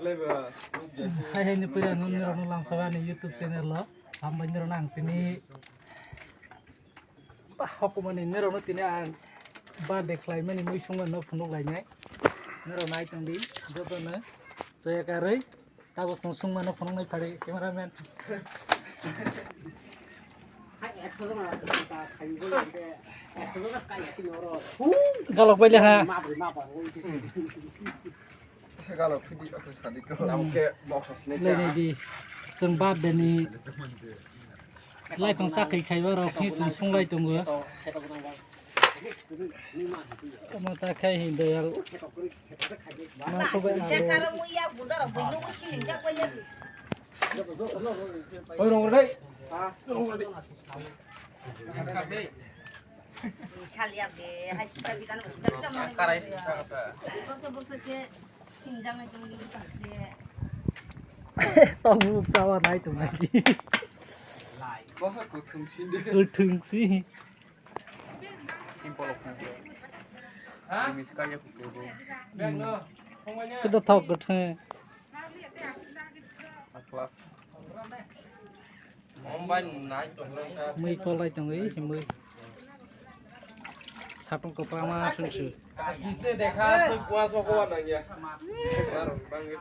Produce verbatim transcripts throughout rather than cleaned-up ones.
Hai hai ni puila nini rokno lamsao ani YouTube channel o. Hambai nini rokno ang tini ba hokumani nini rokno tini ang birthday khlaimani mui sungmano phunuk lainai. Nini rok nai tongdi jotono chaya karwi. Tabuk chwng sungmano phunuknai phari cameraman. Galok bai le ha. Sa galok phidi ako sadi ko. Namo khe box asne. Lai nai di. Chwng birthday ni laipang sakhi khaiba rok ni chwng sunglai tongo. Tamo ta khai hin doyal. Mangso bai alo. Oi, rong rei. Karai sisa kata. Tong buk sawa nai tongnai di. Bosa kuthung sindi. Kuthung si. Simple of simple. Ha? Ini sekali aku coba. Bang, no. Kita thok kuthung. First class. Mui kolai tongwi himwi. Satung kwbangma thwngsu. Kisne dekha aswk kuaso kowa nangya. Bar bangwi.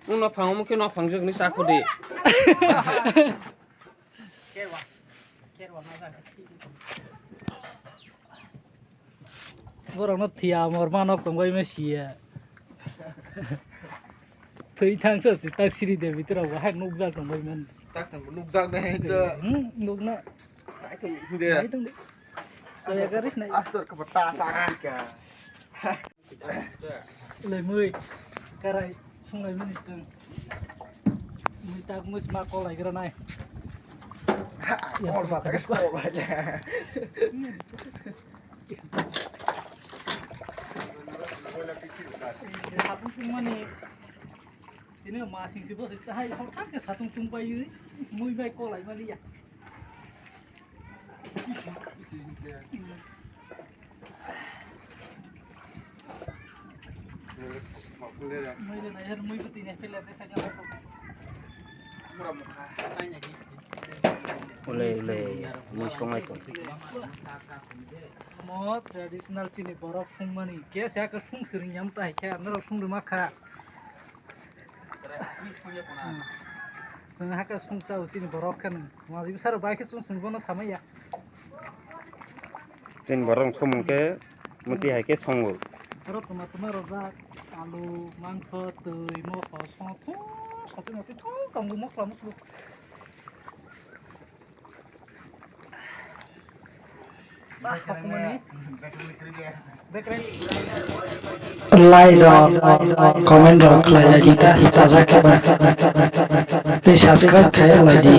Uno phang omo khe no phang jagni chakho de. Borokno thiya mor manok tongbai ma siya. Thwi thangsa si ta siri de bitorok bo hai nukjak tongbai man. Tak sang nukjak na hai to. Hmm, nukna. Nai tong de. Nai tong de. Saya garis nai. Astor ka ta sa ka. Lemui karai sunglai mani sung. Mui tak mui sma kolai gra nai. Kol ma tak kol ma. Satung tungmani. Ini masing si bos itu hai hor tak satung tungpai. Mui bai kolai mali ya. Ule ule mui songai tong. Mo traditional chini borok sungmani gas ya ke sung siring yam tai khe norok sung rima kha. Chwng hakhe sungsa o chini borok khe nwng. Tini borok samung khe mwtwi hai khe songo. Aro tuma tuma rojak alu, mangso, twi, mosla, song thung sati mati thung tongo mosla mosla. Like rok, comment rok khlai lai di ta, chajakhe ba. Tei subscribe khai rok lai di.